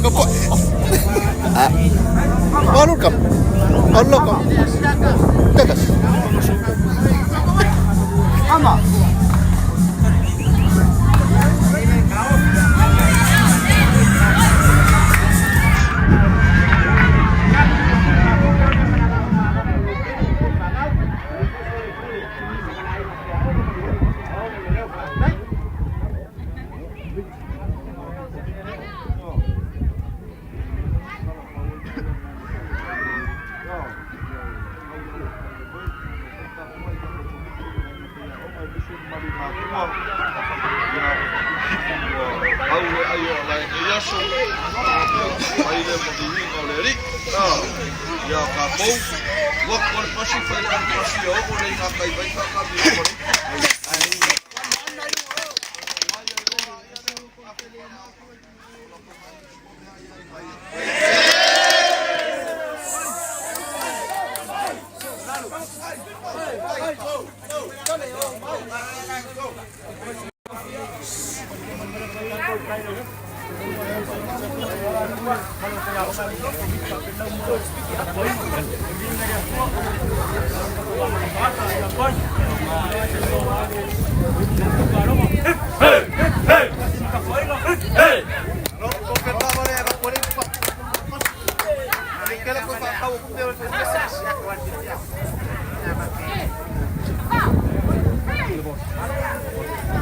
Malo ka po. Malo ka. Malo ka. Takas. Ama.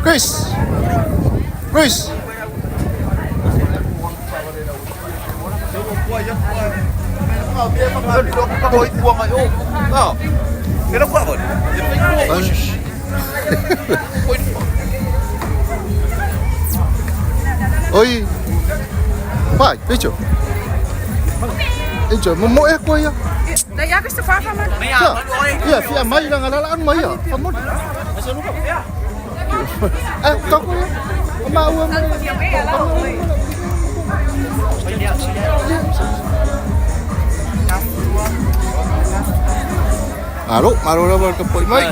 Chris. Chris. Oi. Vai, bicho. Bicho, mo e ko ia. Da jeg kan stå for mig. Ia, fia mai la ngala an mai ia. Fa mo. Eh, to ko ia. Ma ua mo. Alo, malo lava ka poi mai.